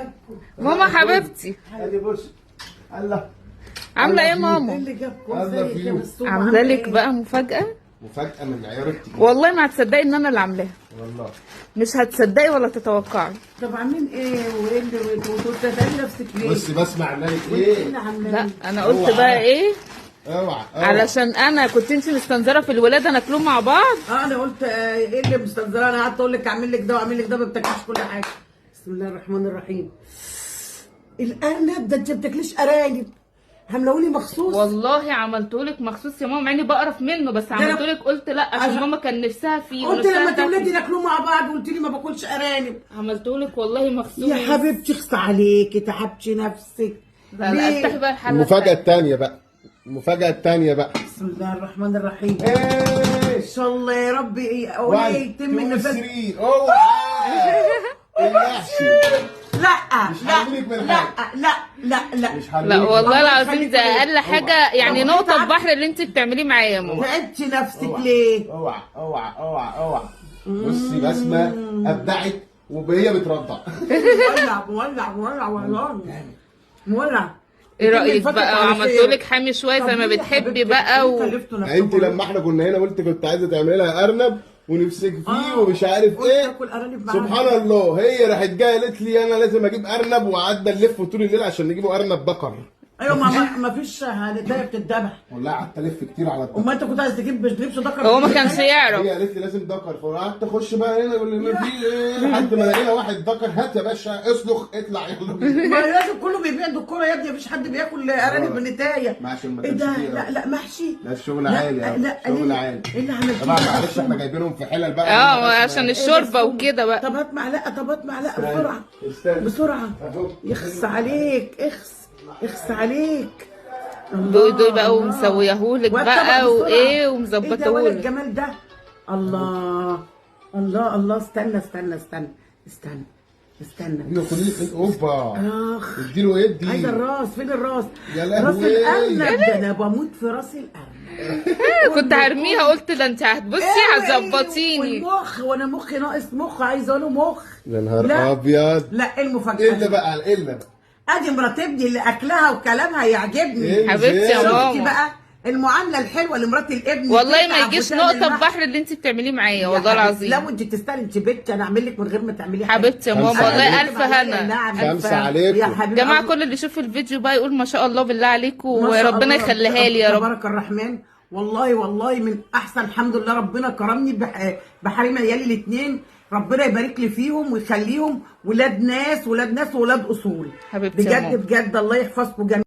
جابكم؟ ماما حبيبتي. ادي بص. الله. عامله ايه يا ايه ماما؟ اللي جابكم؟ الله ازيك يا فيو. بسومة؟ عامله لك إيه؟ بقى مفاجاة. مفاجأة من عيار التقيل. والله ما هتصدقي ان انا اللي عاملاها. والله مش هتصدقي ولا تتوقعي. طب عاملين ايه وايه اللي وتتعبي نفسك ليه؟ بصي بسمع عمالك ايه ايه. اللي عاملاه؟ لا انا قلت بقى ايه، اوعى اوعى. علشان انا كنت انت مستنزره في الولادة ناكلوه مع بعض. انا قلت ايه اللي مستنزره؟ انا قعدت اقول لك اعمل لك ده واعمل لك ده، ما بتاكلش كل حاجة. بسم الله الرحمن الرحيم. الارنب ده انت ما بتاكليش ارانب، عاملهولي مخصوص. والله عملتهولك مخصوص يا ماما، مع اني بقرف منه بس أنا- عملتهولك. قلت لا عشان عشان- ماما كان نفسها فيه قلت ونفسها لما تاكله. تولدي ناكلوه مع بعض، قلت لي ما باكلش ارانب. عملتهولك والله مخصوص يا حبيبتي اخص عليكي، تعبتي نفسك. لا لا ليه؟ افتحي بقى الحلة. المفاجأة التانية بقى، المفاجأة التانية بقى. بسم الله الرحمن الرحيم. ايه. ان شاء الله يا رب ايه اقول 1 ايه يتم 2 النفاذ. 3. اوعى المحشي. لا مش لا هرميك من لا حاجة. لا لا لا. مش هرميك. لا والله الله العظيم يخليك ده اقل حاجة يعني طب نقطة تعبت. بحر اللي انت بتعمليه معايا يا ماما. تعبتي نفسك اوعى. ليه؟ اوعى اوعى اوعى اوعى. بصي بسمة ابدعت وهي بترضع. مولع مولع مولع والله مولع. ايه رايك فاتت بقى؟ على وعملتهولك خير. حامي شوية طب زي ما ليه يا بتحبي حبيبتي؟ بقى ليه و... كلفتوا نفسكم؟ انت لما احنا كنا هنا قلت كنت عايزه تعملي لها ارنب ونفسك فيه ومش عارف قلت ايه. آكل أرانب معاها. سبحان الله، هي راحت جاية قالت لي انا لازم اجيب ارنب، وقعدنا نلف طول الليل عشان نجيبه ارنب بقر. ايوه ما فيش هدايا بتتذبح. والله قعدت الف كتير على الدكر. امال انت كنت عايز تجيب مش تجيبش ذكر؟ هو ما كانش يعرف. هي قالت لي لازم دكر، فقعدت اخش بقى هنا يقول لي ما في ايه لحد ما لقينا واحد دكر. هات يا باشا اصلخ اطلع يلا بينا. ما لازم كله بيبيع دكوره يا ابني، مفيش حد بياكل ارانب بالنتايه. ما عشان ما ايه كانش ده؟ فيه. لا لا محشي. لا الشغل لا، عالي أهو، لا شغل ليه؟ عالي. ايه اللي عملتيه؟ طبعا معلش احنا جايبينهم في حلل بقى. عشان الشوربة وكده بقى. طب هات معلقه، طب هات معلقه استنى، بسرعة. استنى. بسرعة. أهو. يخص عليك، اخص اخص عليك. دوي دوي بقى الله. ومسويهولك والطبق بقى بسرعة. وايه ايه ده ولا ومظبطهولك. الجمال ده؟ الله الله الله. استنى استنى استنى استنى استنى. اديله كل اوبا. اخ اديله ادي. عايزه الراس، فين الراس؟ يا لهوي. راس الارنب ده انا بموت في راس الارنب. كنت هرميها، قلت ده انت هتبصي هتظبطيني. والمخ، وانا مخي ناقص مخ، عايزه له مخ. يا نهار لا. ابيض. لا ايه المفاجاة؟ الا بقى الا بقى. ادي مرات ابني اللي اكلها وكلامها يعجبني. إيه؟ حبيبتي يا شفتي ماما. بقى المعاملة الحلوة لمرات الابن؟ والله ما تتعب يجيش وتعمل نقطة محشي. بحر اللي انت بتعمليه معايا يا والله حبيبتي، العظيم. لو انت تستاهلي، انت بنتي، انا اعمل لك من غير ما تعملي حاجة. حبيبتي يا ماما خمسة والله عليك. الف هنا. نعم. ألف خمسة هنا. عليكم. يا حبيبي جماعة كل اللي يشوف الفيديو بقى يقول ما شاء الله بالله عليكم، ما شاء وربنا الله، يخليها لي يا رب. تبارك الرحمن. والله والله من احسن، الحمد لله ربنا كرمني بحريم عيالي الاثنين، ربنا يبارك لي فيهم ويخليهم ولاد ناس، ولاد ناس وولاد اصول. حبيبتي يا بجد ماما. بجد الله يحفظكم جميعا.